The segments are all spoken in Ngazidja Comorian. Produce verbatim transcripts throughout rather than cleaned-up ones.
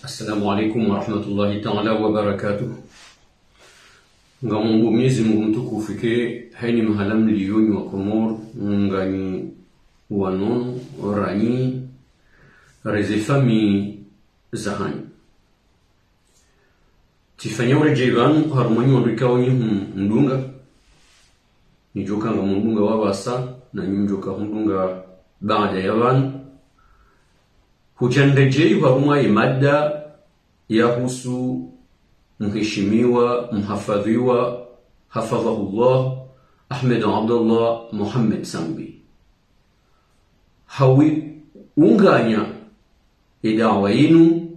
Assalamu alaikum warahmatullahi taala wabarakatuh. Ngamomba Mwenyezi Mungu mtukufu ke hayina mahala mliyo nyi wa Komori, nganyi wanono, ranyi, reze famiyi zahanyu. Tsifanya uredjeyi pvanu harumwa nyi wandru ikao nyi humdunga. Nidjoka ngamumdunga wapvasa, na nyi mdjoka humdunga baada ya pvanu. Hudja niredjeyi harumwa ye mada yahusu mheshimiwa, mhafadhwiwa, hafadhahullah, Ahmed Abdallah Mohamed Sambi. Hawu unganya ye daawa yinu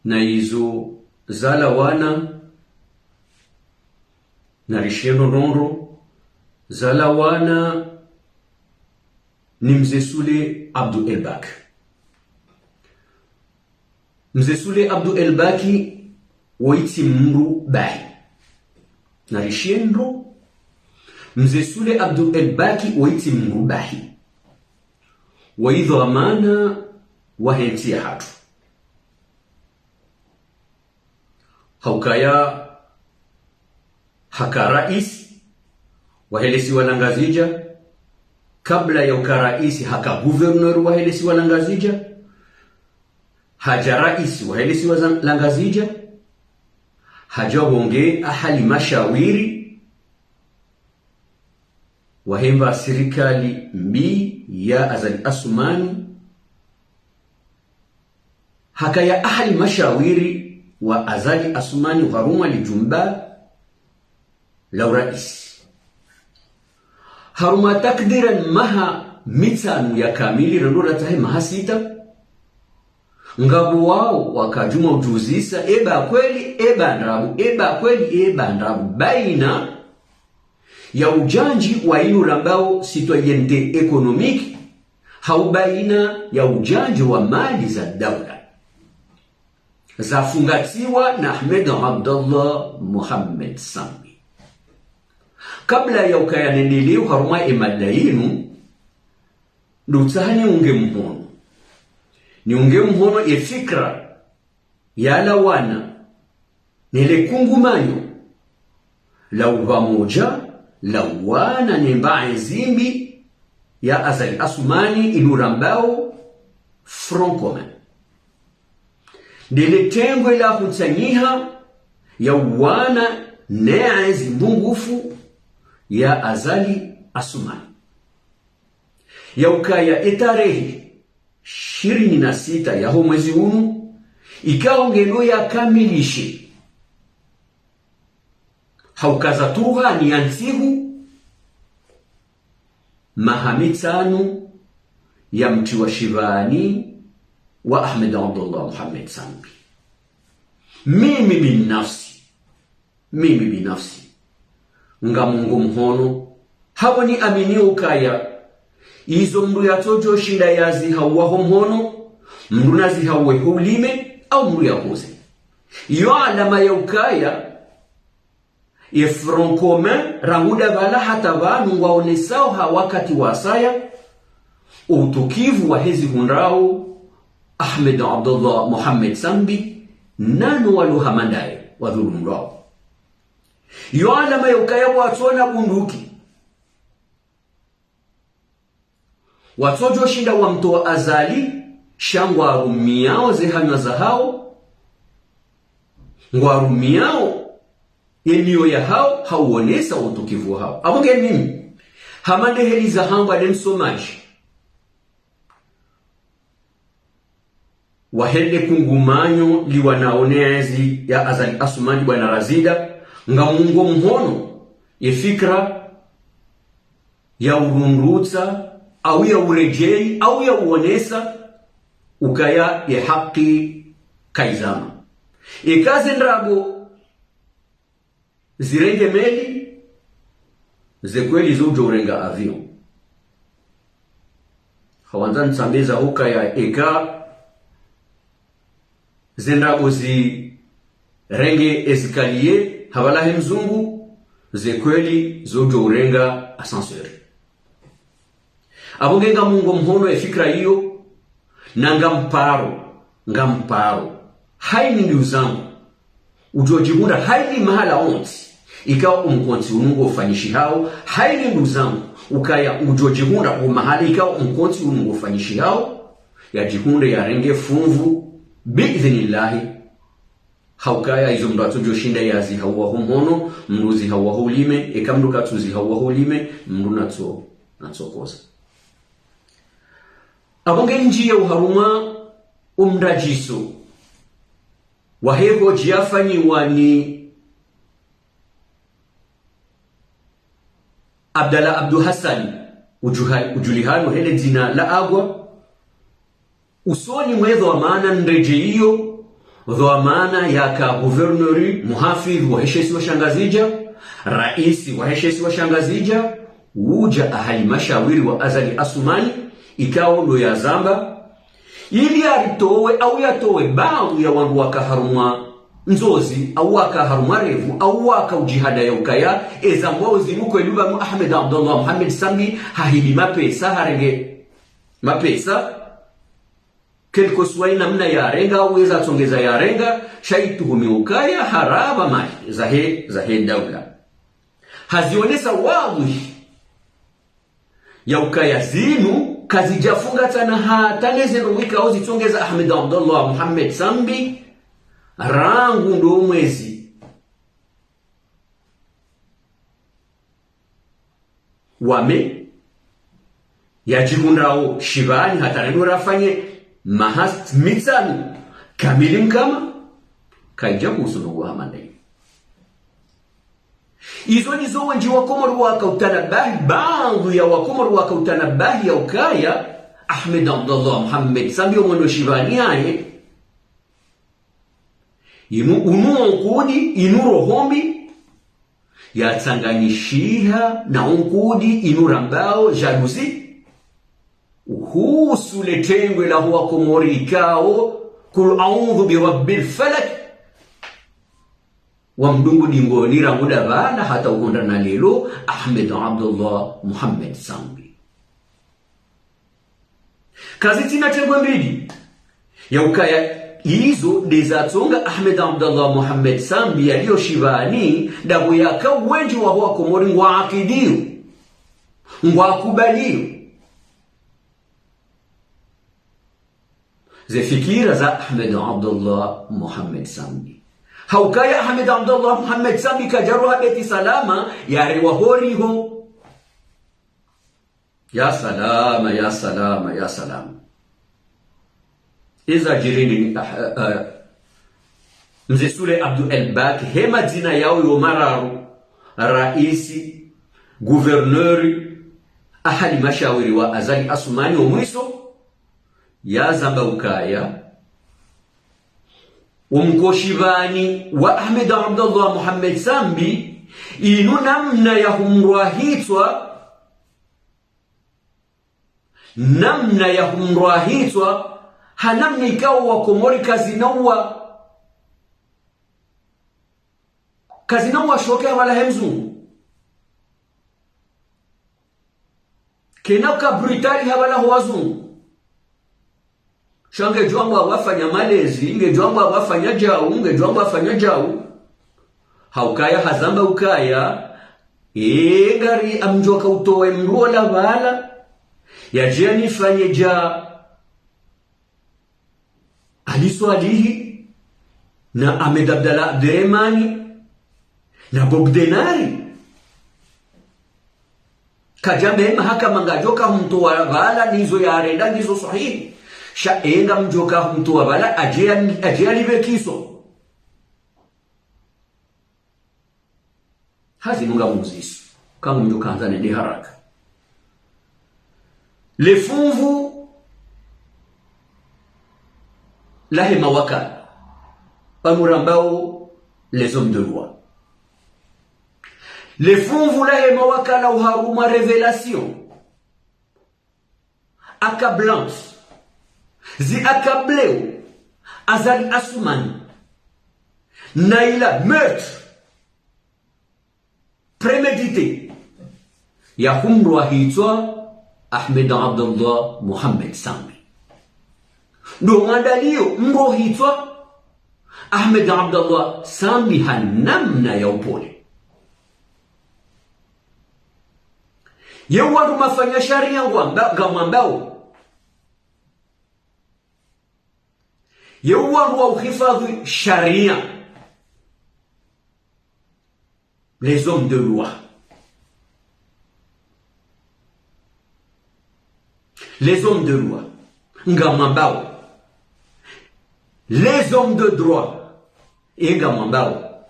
na izo zalawana, na rishiye ndrongoo, zalawana ni Mze Sule Abdu Elbak. Mze Sule Abdu Elbaki woyi tsi mndru bahi. Na rishiye ndro, Mze Sule Abdu Elbaki woyi tsi mndru bahi. Woyi dhwamana wahe ntsi yahatru. Haukaya haka raisi wahe lesiwa la Ngazidja, kabla ya uka raisi haka gouverneur wahe lesiwa la Ngazidja, hadja raisi wahe lesiwa za-, la Ngazidja, hadja honge ahali mashawiri wahe mba sirikali mbi ya Azali Assoumani, hakaya ahali mashawiri wa Azali Assoumani harumwa lijumba la uraisi. Harumwa takdiran maha mitsanu ya kamili, rendo ratsahe maha sita, ngapvo wao wakadjuma udjuzisa, eba kweli, eba ndrabo, eba kweli, eba ndrabo, baina ya udjandji wa inu rambao citoyenneté économique, hau baina ya udjandji wa mali za daula zafungatiwa na Ahmed Abdallah Mohamed Sambi. Kabla ya ukaya nendeleo harumwa ye mada yinu, ndo utsaha niunge mhono. Niunge mhono ye fikra yalawana nele kungumanyo la upvamodja la uwana ne mbaye ndzimbi ya Azali Assoumani inu rambao Front Commun. Ndele tengwe la hutsanyiha ya uwana ne ezi mbungufu ya Azali Assoumani. Ya ukaya ye tarehi shirini na sita yaho mwezi unu, ikao ngeno yakamilishe haukaza turuhani ya ntsihu maha mitsanu ya mtriwa shivani wa Ahmed Abdallah Mohamed Sambi. Mimi binafsi, mimi binafsi, ngamungo mhono, hapvo niamini ukaya izo mndru yatsodjo shinda yazihauwa ho mhono, mndru nazihauwe ho ulime, au mndru yakoze. Iyo alama ya ukaya ye Front Commun, rangu ndapvala hata pvanu ngwaonesao ha wakati wasaya utukivu wa hezi hundrao Ahmed Abdallah Mohamed Sambi, nano walo hama ndaye wadhulumlwao. Iyo alama ya ukaya watsona bunduki, watsodjo shinda wamtowa Azali, sha ngwarumiao ze hanywa zahao, ngwarumiao ye miyo yahao, hauonesa utukivu wahao. Apvo nge mimi, hama nde heli zahambwa ne msomadji wahe le kungumanyo liwanao ne ezi ya Azali Assoumani, bwana Razida, ngamungo mhono ye fikra ya urundutsa, au ya uredjeyi, au ya uonesa ukaya ye haki kaizama. Eka ze ndrabo zirenge meli, ze kweli zo udjo urenga avion. Hawandza nitsambe za hukaya eka ze ndrabo zirenge escalier, hapvala he mzungu, ze kweli zo udjo urenga ascenseur. Apvo nge ngamungo mhono ye fikra iyo, na ngamparo, ngamparo Hayini ndugu zangu, udjodjihundra hayini mahala wontsi, ikao omkontsi unu ngofanyishihao, hayini ndugu zangu, ukaya udjodjihundra omahala ikao omkontsi unu ngofanyishihao, yadjihundre yarenge funvu, biidhnillahi. Haukaya izo mndru atsodjoshinda yazihauwa ho mhono, mndru uzihauwa ho ulime, eka mndru katsuzihauwa ho ulime, mndru natso, natsokoza. Apvo ngendjiya oharumwa omndradjiso wahe hodja yafanyiwa ni Abdallah Abdou Hassane, udjuha-, udjulihano he le dzina la Agwa, usoni mwe dhwamana ndredjeyi yo, dhwamana yaka gouverneur muhafidhu wahe she isiwa sha Ngazidja, raisi wahe she isiwa sha Ngazidja, udja ahali mashawiri wa Azali Assoumani, ikao ndo yazamba, ili yaritowe au yatowe baadhwi ya wandru waka harumwa ndzozi, au waka harumwa revu, au waka udjihada ya ukaya, eza mbwao zinu kweli pvanu Ahmed Abdallah Mohamed Sambi hahili mapesa, harenge mapesa, quelque soit inamna yarenga, au eza tsongeza yarenga, sha ituhumiwa ukaya harapva mali zahe, zahe daula. Hazionesa wadhwihi ya ukaya zinu kazidjafungatsana hata ne zendrongoo ikao zitsongeza Ahmed Abdallah Mohamed Sambi, rangu ndo mwezi wa mai, yadjihundrao shipvani hata rendo rafanye maha mitsanu kamili mkama, kayidja kuhusu ndrongoo hama ndayi. Izo ndizo wendji wa Komori waka utanabahi, baadhwi ya wa Komori waka utanabahi ya ukaya, Ahmed Abdallah Mohamed Sambi omwendo shipvani yaye, inu, unu onkudi, inu roho mbi, yatsanganyishiha na onkudi inu rambao jalousie, uhusu le tengwe la huwa Komori ikao, kul audhu bi rabbil falak, wamdungu dingoni rangu ndapvana hata uhundra na lelo, Ahmed Abdallah Mohamed Sambi. Kazitsina tengwe mbili. Ya ukaya izo ndeza tsonga Ahmed Abdallah Mohamed Sambi yaliyo shipvani, ndapvo yaka wendji wa huwa Komori ngwa akidiyo, ngwa kubaliyo ze fikira za Ahmed Abdallah Mohamed Sambi. Haukaya Ahmed Abdallah Mohamed Sambi kadjaroha Beti Salama, yarewa horiho. Ya salama, ya salama, ya salama. Iza djiri ni, ah, ah, Mze Soulé Abdou El Bak, he madzina yao yo mararu, raisi, gouverneur, ahali mashawiri wa Azali Assoumani omwiso, yazamba ukaya, omkoshipvani wa Ahmed Abdallah Mohamed Sambi, inu namna ya humrwa hitswa, namna ya humrwa hitswa, ha namna ikao wa Komori kazina uwa, kazina uwa shoke hapvala he mzungu. Kena uka brutali hapvala ho wazungu. Sha ngedjo amba wafanya malezi, ngedjo amba wafanya djau, ngedjo amba wafanya djau. Haukaya hazamba ukaya, e, ngari amdjoka utowe mndru ola pvala, yadje yanifanye dja Ali Swalihi, na Ahmed Abdallah Abderemane, na Bob Denari. Kadjamba e mahakama ngadjoka humtowa pvala nizo yarenda ngizo swahihi. Sha e ngamdjoka humtowa pvala adje ya-, adje yalipve kiso. Hazi nunga muzisi. Kangu mdjo kandza nende haraka. Le funvu lahe mawakala. Pvanu rambao les hommes de loi. Le funvu lahe mawakala oharumwa révélation accablante zi accableo Azali Assoumani, na ila meurtre prémédité ya humrwa hitswa Ahmed Abdallah Mohamed Sambi. Ndo mwandalio mrwa hitswa Ahmed Abdallah Sambi ha namna ya upole. Ye wandru mafanya sharia ngwamba-, ngamwambao. Ye wandru wa uhifadhwi sharia. Les hommes de loi. Les hommes de loi. Ngamwambao. Les hommes de droit. Ye ngamwambao.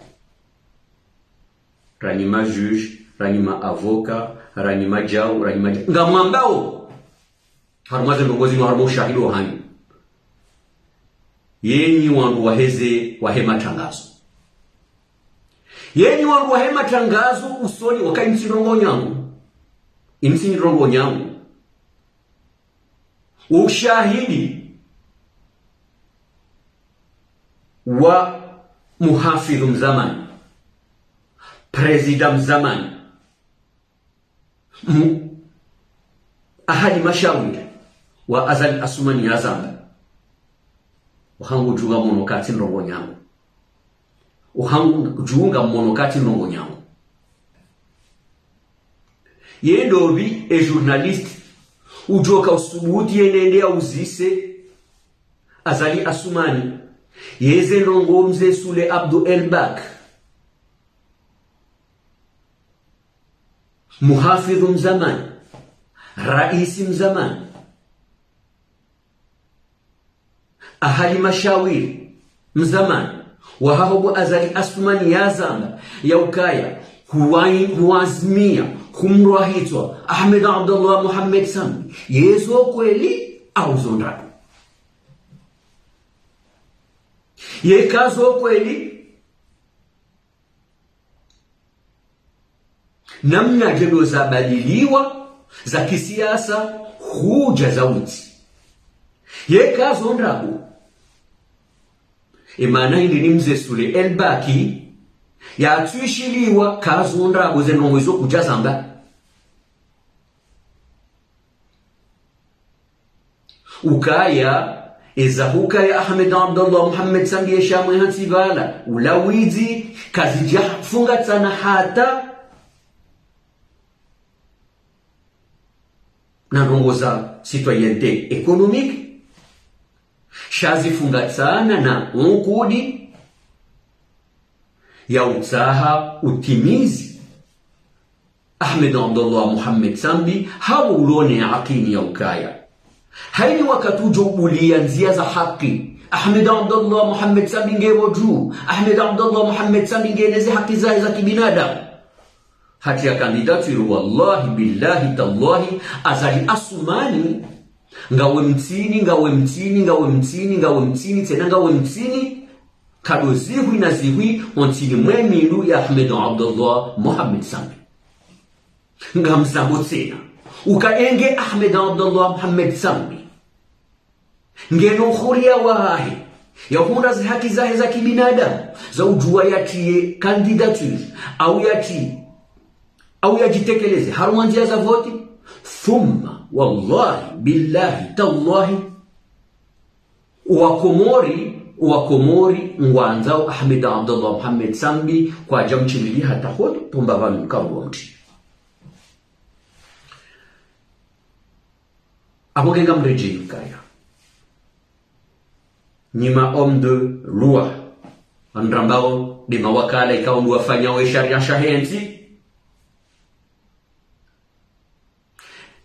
Ranyi ma juge, ranyi ma avocat, ranyi ma djau, ranyi ma dja-, ngamwambao. Harumwa ze ndrongoo zinu, harumwa ushahidi wa hanyu. Yenyi wandru waheze, wahe matangazo. Yenyi wandru wahe matangazo, usoni waka imsi ndrongoo nyangu. Imsi ndrongoo nyangu. Ushahidi wa muhafidhu mzamani. Prezida mzamani. Mu-, ahali mashawiri wa Azali Assoumani yazamba. Uhangu djunga mono kati ndrongoo nyangu. Uhangu djunga mono kati ndrongoo nyangu. Ye ndopvi e journaliste udjoka usubuti yenende ya uzise Azali Assoumani yeze ndrongoo mze Soulé Abdou Elbak. Muhafidhu mzamani, raisi mzamani, ahali mashawiri mzamani, wahaho bo Azali Assoumani yazamba, ya ukaya, huwa-, huwazimia, humrwahitswa, Ahmed Abdallah Mohamed Sambi, yezo kweli au zo ndrabo. Yeka zo kweli, namna djendo zabadiliwa za kisiasa hudja za utsi. Yeka zo ndrabo. Emana hindri ni mze Soulé Elbak, yatswishiliwa ka zo ndrabo ze ndrongoo izo kudja zamba. Ukaya, eza hukaya Ahmed Abdallah Mohamed Sambi ye shamwe hantsi pvala, ulawidzi, kazidja fungatsana hata na ndrongoo za citoyenneté économique, sha zifungatsana na unkudi ya utsaha utimizi Ahmed Abdallah Mohamed Sambi, hawo ulone yakini ya ukaya. Hayini wakati udjo ubuliya ndzia za haki. Ahmed Abdallah Mohamed Sambi nge pvo dju. Ahmed Abdallah Mohamed Sambi nge neze haki zahe za kibinadamu. Hata ya candidature, wallahi, billahi, tallahi, Azali Assoumani, ngawe mtsini, ngawe mtsini, ngawe mtsini, ngawe mtsini, tsena ngawe mtsini, kado zihwi na zihwi, ontsini mwe mindu ya Ahmed Abdallah Mohamed Sambi. Ngamzambo tsena. Uka enge Ahmed Abdallah Mohamed Sambi ngeno huriya wahahe, ya hundra ze haki zahe za kibinadamu, za udjuwa yatiye candidature, au yati-, au yadjitekeleze, harumwa ndzia za voti, thumma, wallahi, billahi, tallahi, Wakomori, Wakomori, ngwandzao Ahmed Abdallah Mohamed Sambi, kwadja mtsilili hata hodi, tomba pvanu mkaulu wa mti. Apvo nge ngamredjeyi ukaya. Nyi ma hommes de loi, wandru rambao nde mawakala ikao ndo wafanyao e sharia shahe ntsi.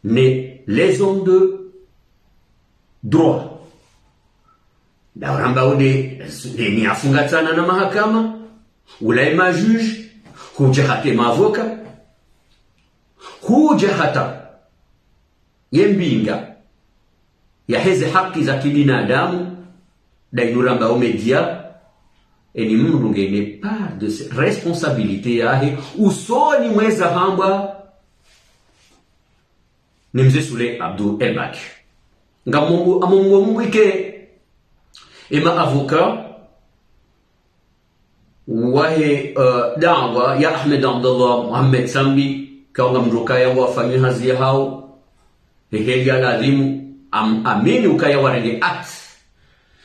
Ne les hommes de droit. Nda urambao nde, nde ni afungatsana na mahakama, ula e ma juge, hudja hata e ma avocat, hudja hata ye mbinga yaheze haki za kibinadamu, nda inu rambao média, eni mndru ngena part de se-, responsabilité yahe, usoni mweza hambwa ni mze Soulé Abdou Elbak. Ngamumbu, amumbu mumbu ike, ema avocat, wahe, eh, daawa ya Ahmed Abdallah Mohamed Sambi, kaonga mndru ukaya wafanyi hazi yahao, heheli ya ladhimu, am-, amini ukaya warenge acte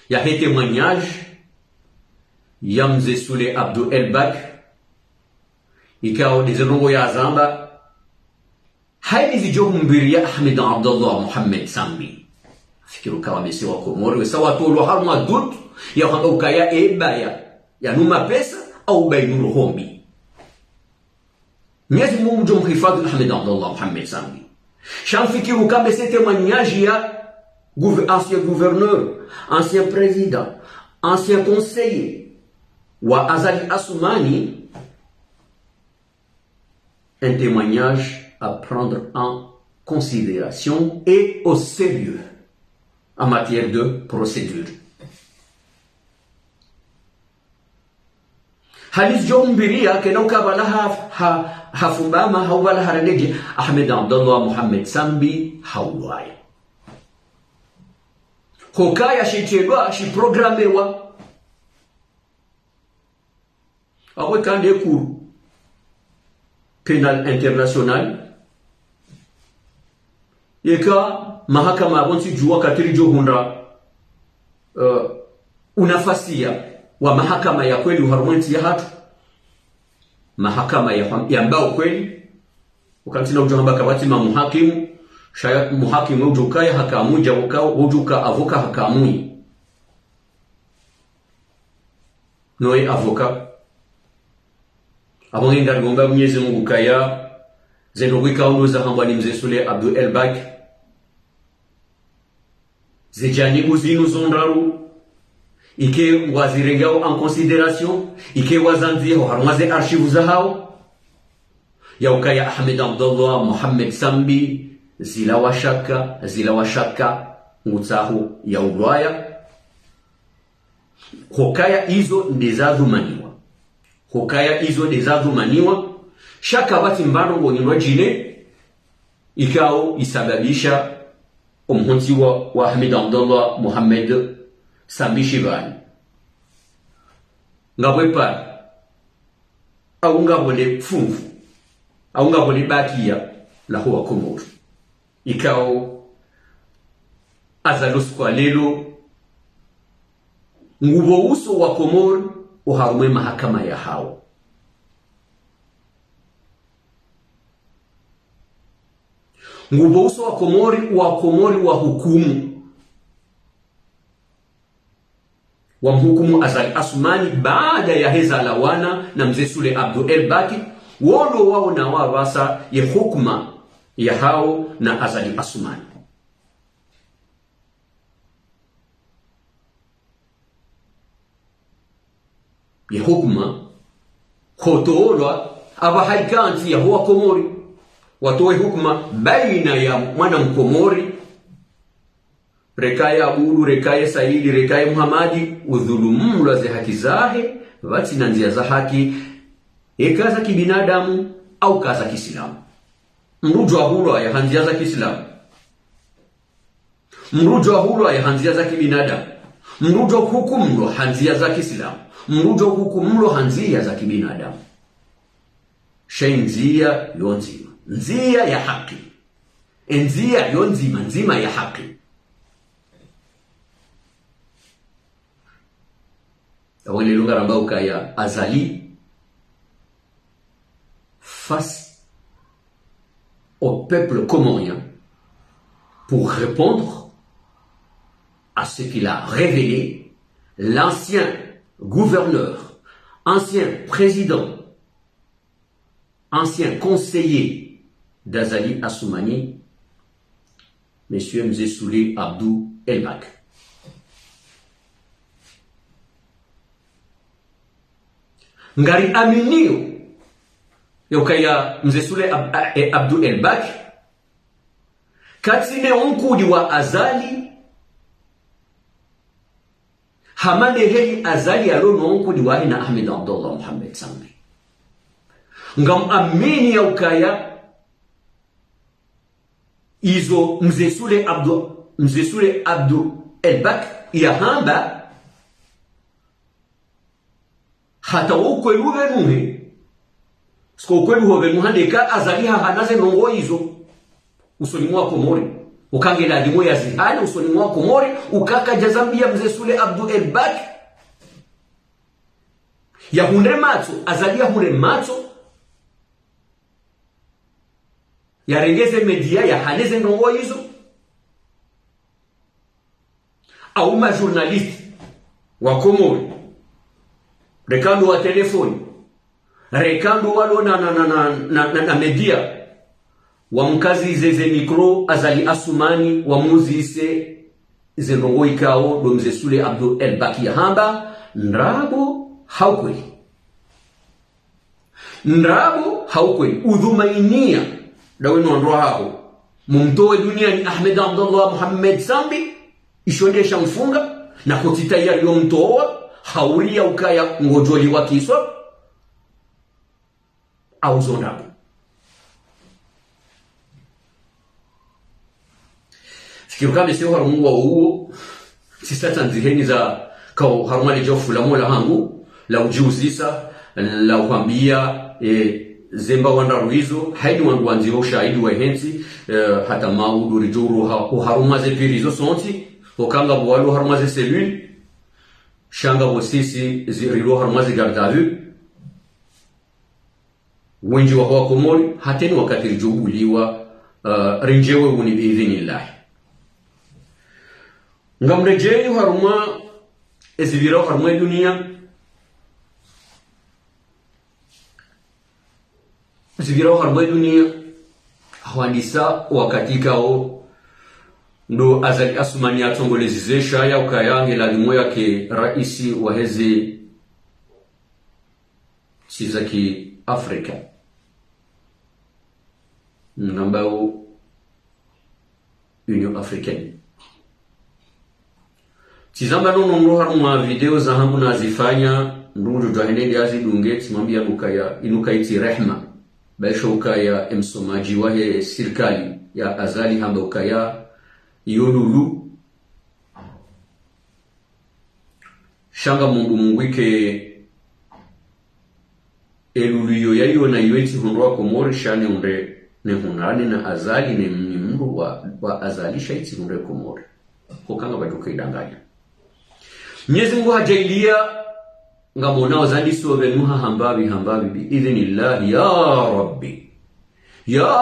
yahe témoignage, ya Mze Sule Abdu Elbak, ikao ndeze ndrongoo yazamba, hayini zidjo humbiri ya Ahmed Abdallah Mohamed Sambi. Fikiri ukaya mese wa Komori, wesa watolwa harumwa doute, ya hamba ukaya eba ya, yanu mapesa, au bainu roho mbi. Mwenyezi Mungu ngudjo mhifadhwi Ahmed Abdallah Mohamed Sambi. Sha mfikiri ukaya mese témoignage ya gouv-, ancien gouverneur, ancien président, ancien conseiller wa Azali Assoumani, un témoignage à prendre en considération et au sérieux en matière de procédure. Hayini zidjo humbiri ya kena ukaya pvala ha, ha, hafumbama, hau pvala harendeje, Ahmed Abdallah Mohamed Sambi haulwaya. Hukaya shitrendwa, shiprogramewa. Apvo eka nde Cour pénale internationale, eka mahakama yapvo ntsi djuwa katiri djo hundra, eh, unafasiya wa mahakama ya kweli oharumwa entsi yahatru. Mahakama ya, yambao kweli. Wakati na udjo hamba kapvatsi ma muhakimu, sha muhakimu udjo kaya hakamu, dja uka, udjo ka avocat hakamu. Noye avocat. Apvo nge ngarimomba Mwenyezi Mungu ukaya, ze ndrongoo ikao ndo zahambwa ni Mze Sule Abdu Elbak, ze janibu zinu zo ndraru, ike ngwazirengao en considération, ike wazandzihao harumwa ze archives zahao, ya ukaya Ahmed Abdallah Mohamed Sambi, zilawa shaka, zilawa shaka, ngutsaho yaulwaya. Hukaya izo ndeza dhumaniwa. Hukaya izo ndeza dhumaniwa. Sha kapvatsi mbano ngonyilwa djine, ikao isababisha omhontsiwa wa Ahmed Abdallah Mohamed Sambi shipvani. Ngapvo epara, au ngapvo le funvu, au ngapvo le bakiya laho wa Komori. Ikao Azali osiku wa leo, ngupvo uso wa Komori oharumwa emahakama yahao. Ngupvo uso wa Komori, wa Komori wa hukumu. Wamhukumu Azali Assoumani baada yaheza lawana na Mze Sule Abdu Elbak, wo ndo waona wapvasa ye hukuma yahao na Azali Assoumani. Ye hukuma, hotolwa, apvaha ika ntsi yaho wa Komori, watowe hukuma baina ya mwana Mkomori, reka ye Abudu, reka ye Saidi, reka ye Muhamadi, udhulumulwa ze haki zahe, pvatsina ndzia za haki, eka za kibinadamu, au ka za kisilamu. Mdru udjo hulwaya ha ndzia za kisilamu. Mdru udjo hulwaya ha ndzia za kibinadamu. Mdru udjo hukumulwa ha ndzia za kisilamu. Mdru udjo hukumulwa ha ndzia za kibinadamu. Sha ndzia yo ndzima. Ndzia ya haki. Ndzia yo ndzima, ndzima ya haki. Apvo leo ngaramba ukaya Azali, face au peuple comorien, pour répondre à ce qu'il a révélé, l'ancien gouverneur, ancien président, ancien conseiller d'Azali Assoumani, Monsieur Mze Sule Abdu Elbak. Ngariaminio ya ukaya Mze Sule Ab-, a-, e, Abdu Elbak, katsina onkudi wa Azali, hama nde heli Azali yalo no onkudi wahe na Ahmed Abdallah Mohamed Sambi. Ngamuamini ya ukaya izo Mze Sule Abdu, Mze Sule Abdu Elbak yahamba, hata wo ukweli upvenuhe, siko ukweli hopvenuha ndeka Azali hahana ze ndrongoo izo usoni mwa Komori. Uka nge ladhimu yazihane usoni mwa Komori, uka kadja zambia Mze Sule Abdu Elbak. Yahundre matso, Azali yahundre matso, yarenge ze média, yahane ze ndrongoo izo. Au ma journaliste wa Komori, reka ndo wa telefoni, reka ndo walo na, na, na, na, na, na, na média, wamkazize ze micro Azali Assoumani, wamuzise ze ndrongoo ikao ndo mze Soulé Abdou El Baki yahamba, ndrabo hau kweli. Ndrabo hau kweli, udhumainia ndawe no wandru wahaho, mumtowe duniani Ahmed Abdallah Mohamed Sambi, isho nde shamfunga, na kotsi tayari yo mtowa, hauri ya ukaya ngodjoliwa kiswa, au zo ndrabo. Fikiri kame se harumwa uwo, tsisa tsandziheni za kao harumwa le djofu la mola hangu, la udjiuzisa, la uhambia, e, zemba wandru izo, haini wandru wandziho ushahidi wa hentsi, e, hata maudu ridjuru ha, uharumwa ze piri zo sontsi, okanga bo walo harumwa ze cellule, shanga bo sisi zi, rilo harumwa ze garde à vue, wendji waho wa Komori, hateni wakati ridjobuliwa, uh, rindjewe uni biidhinillahi. Ngamredjeyi harumwa ezipvirao harumwa edunia. Ezipvirao harumwa edunia. Hwandisa wakati kao ndo Azali Assoumani yatsongolezeze shaya ukaya nge ladhimu yake raisi wa heze ntsi za ki Afrika. Ngambao Union Africaine. Tsizamba nono mro harumwa video zahangu nazifanya, ndrungu djwa hende ndi azidunge, tsimwambia ukaya, inu kaitsi rehma. Baisho ukaya emsomadji wahe sirikali ya Azali hamba ukaya, iyo lulu. Shanga mundru mungwike elulu iyo yaiona iyo itsi hundru wa Komori, sha ne undre, ne hundrane na Azali, ne mnyi mndru wa, wa Azali, sha itsi hundre Komori. Hukanga badjuka idanganya. Mnyezi Mungu hadjaliya, ngamonao zandisa ovenuha hambapvi, hambapvi, biidhinillahi, ya Rabbi. Ya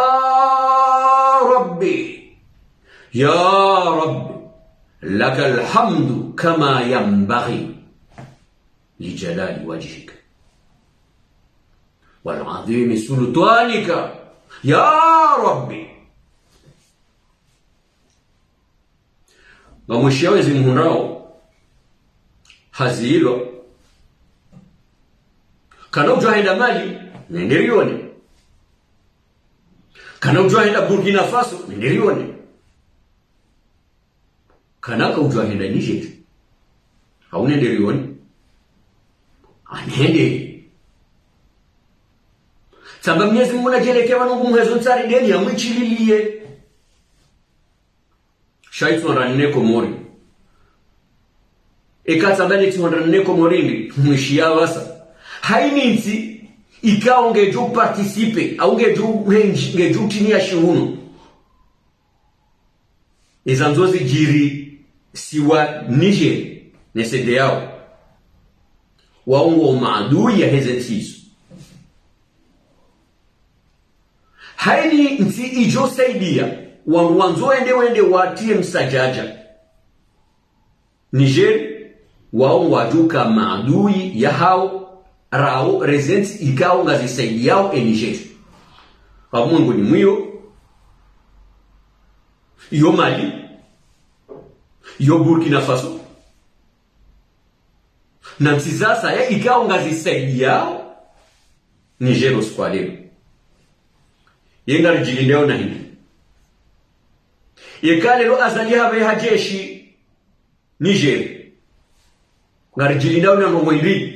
Rabbi. Ya Rabbi. لك الحمد كما ينبغي لجلال وجهك وعظيم سلطانك يا ربي. Ngamwishiya wezi mhundrao, hazilwa. Kana udjwa henda Mali, nende rione. Kana udjwa henda Burkina Faso, nende rione. Kana kaudjwa henda Niger, hau nende rione. Anende. Tsamba Mnyezi Mungu nadjeleke pvanu ngumhezo ntsari ndeni yamwichililiye. Sha itsi hundra ne Komori. Eka tsamba ne tsi hundra ne Komori ndi, mwishiya pvasa. Haini ntsi, ikao ngedjo participer, au ngedjo henji, ngedjo utiniya shiuno. Eza ndzo zidjiri siwa Niger, ne CEDEAO. Wao ngo maadui ya heze ntsi izo. Haini ntsi idjo saidiya, wandru wandzo wende wende watiye msadjadja. Niger, wao ngwadjuka maadui yahao, rao, reze ntsi ikao ngazisaidiyao e Niger. Pvamwengoni mwiyo, iyo Mali, iyo Burkina Faso, na ntsi zasaya ikao ngazisaidiyao Niger osiku wa leo. Ye ngaridjilindao na hindri? Yeka leo Azali hapveha jeshi Niger, ngaridjilindao na ndrongoo hindri?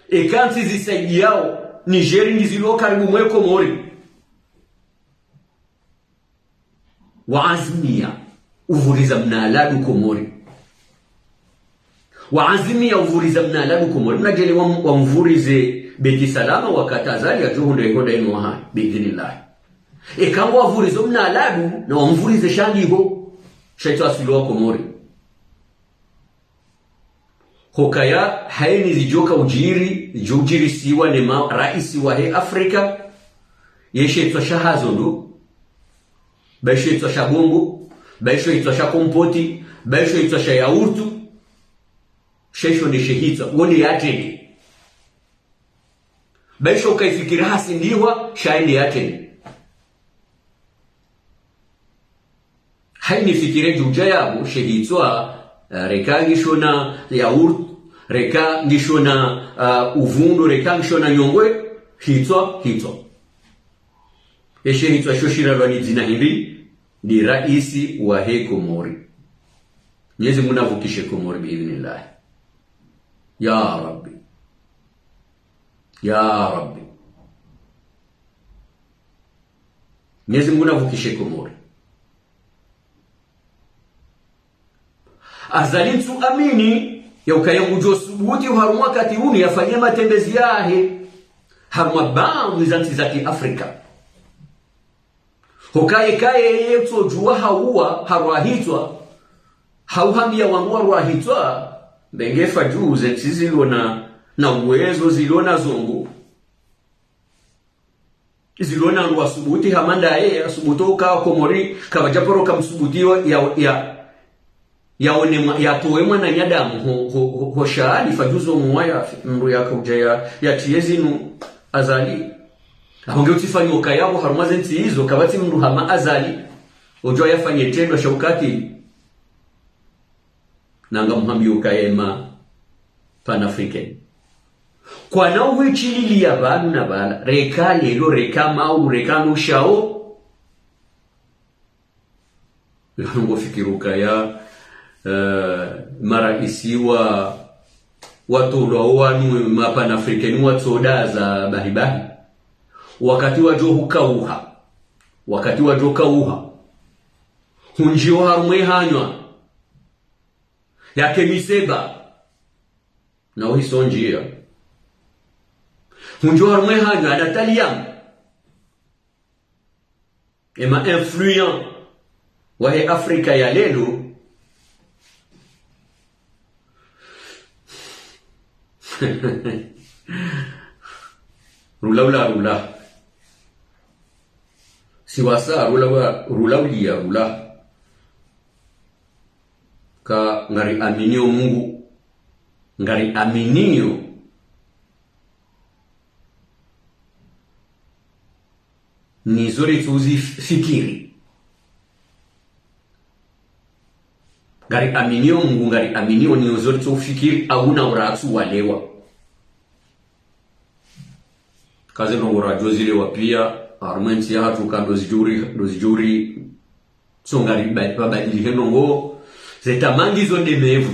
Eka ntsi zisaidiyao Niger ngizilo karibu mwe Komori, waazimia uvuriza mnaladu Komori. Waazimia uvuriza mnaladu Komori. Mnadjele wa, wamvurize Beti Salama wakati Azali yadjo hundre ihoda inu wahayi, biidhinillahi. Eka ngwavurizo mnaladu, na wamvurize shandiho, sha itso aswili wa Komori. Hukaya hayini zidjoka udjiri, zidjo udjirisiwa ne maraisi wahe Afrika, ye shitswa sha hazo ndo, ba isho itswa sha bongo, ba isho itswa sha kompoti, ba isho itswa sha yaurtu, sha isho nde she hitswa, wo nde yatrende. Ba isho ukayifikira hasi ndihwa, sha ende yatrende. Hayini fikira djudja yapvo, she hitswa, eh, reka ngisho na yaourt, reka ngisho na, eh, uvundo, reka ngisho na nyongwe, hitswa, hitswa. Eshe hitswa sho shiralwa ni dzina hindri, ni raisi wahe Komori. Mwenyezi Mungu navukishe Komori biidhnillah. Ya Rabbi. Ya Rabbi. Mwenyezi Mungu navukishe Komori. Azali ntsu amini, ya ukaya ngudjo subuti harumwa wakati unu yafanye matembezi yahe harumwa bambu za ntsi za kiafrika. Hukaye kaye ye utsodjuwa hauwa harwa hitswa, hauhambia wandru warwa hitswa, mbe ngefa dju ze ntsi zilo na, na uwezo zilo na zongo. Zilo na wandru wasubuti hama ndaye, asubuti uka Komori, kapvadja paro kamsubuti yo, ya, ya, yaone mwa-, yatowe mwananyadamu ho, ho, ho, ho shahadi fadjuzo muwa ya, mndru yakaudja ya, yatriye zinu Azali. Aho nge utsifanyo kayapvo harumwa ze ntsi izo, kapvatsi mndru hama Azali, udjuwa yafanye trendwa sha ukatili. Nanga muhambi ukaya ema Pan-Africain. Kwana uhwichilili ya pvanu na pvala. Reka lelo, reka maulu, reka nushao. Ngo fikiri ukaya, eh, maraisi wa, watolwa wanu ma Pan-Africain watsodaza bahi bahi. Wakati wadjo hukauha. Wakati wadjo kauha. Hundjiyo harumwa e hanywa. Yake miseba. Na uhiso ndjiya. Hundjiyo harumwa e hanywa, ada taliyamu. Ema influent wahe Afrika ya lelo. Rula ula rula. Siwasa rula ula, rula uliya rula. Ka ngari aminio Mungu. Ngari aminio. Nizo ritsuzi fikiri. Ngari aminio Mungu, ngari aminio nizo ritsufikiri, au na uratsu walewa. Kaze no uradjo zilewa pia, harumwa e ntsi yahatru ka ndo zidjuri, ndo zidjuri, so ngari ba-, babadili he ndrongo, ze tamaa ngizo ndemevu.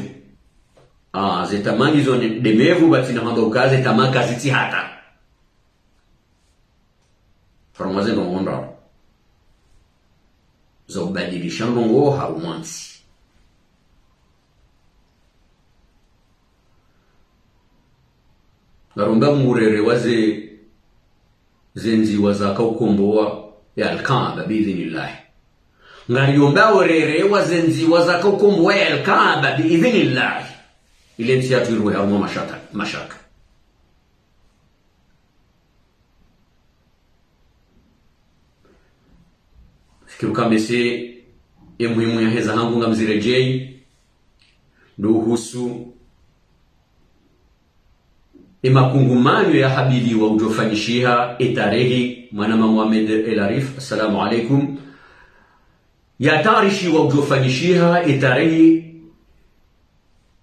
Ah, ze tamaa ngizo nde-, ndemevu, pvatsina hamba uka ze tamaa kazitsi hata. Harumwa ze ndrongo ndraru za ubadilisha ndrongo harumwa ntsi. Ngaromba Mungu rere wa ze, ze ndziwa zaka ukombowa ya Alkaaba biidhinillahi. Ngariomba orere wa ze ndziwa zaka ukombowa ya Alkaaba biidhinillahi. Ile ntsi yatru irwe harumwa mashaka, mashaka. Fikiri uka mbese, ye muhimu ya heza hangu ngamziredjeyi, ndo uhusu ye makungumanyo yahabiliwa udjofanyishiha ye tarehi, mwanama Mohamed El Arif, assalamu alaikum. Yatayarishiwa udjofanyishiha ye tarehi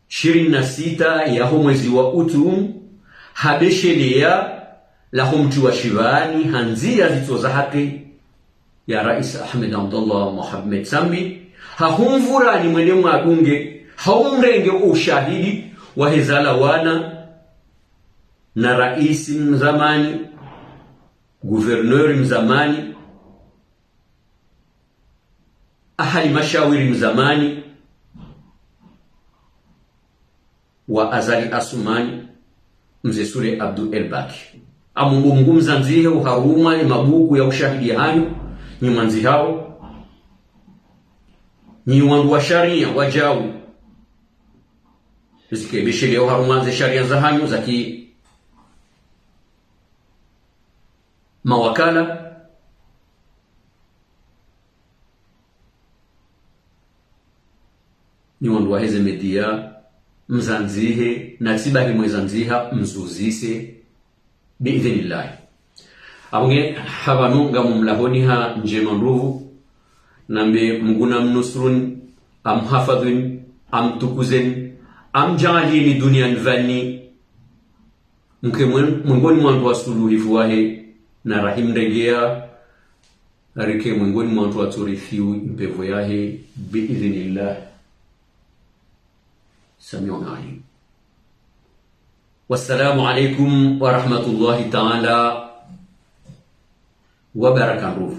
shirini na sita yaho mwezi wa utu, ha besheleya laho mtsi wa shivani, ha ndziya zitso za haki ya Rais Ahmed Abdallah Mohamed Sambi, ha humvurani mwende mwadunge, ha umrenge ushahidi wa heza lawana na raisi mzamani, gouverneur mzamani, ahali mashawiri mzamani wa Azali Assoumani, Mze Sule Abdou El Baki. Amungu Mungu mzandzihe uharumwa ye mabuku ya ushahidi hanyu, nyi mwandzihao, nyi wandru wa shariya wadjau. Zikebesheleo harumwa ze sharia zahanyu za ki mawakala. Nyi wandru wahe ze media, mzandzihe, na tsi bahi mwezandziha, mzuzise, biidhnillahi. Apvo nge, hapvanu ngamumlahoni ha ndjema ndrovu, nambe Mngu namnusuruni, amhafadhwini, amtukuzeni, amdjaaliyeni duniani pvanu, mke mwen-, mwengoni mwa wandru wasuluhifu wahe, na rahim ndegea, rike mwengoni mwa wandru watsorithiwa mpevwe yahe, biidhnillah. Samiun alim. Wassalamu alaikum wa rahmatullahi ta'ala wa barakatuh.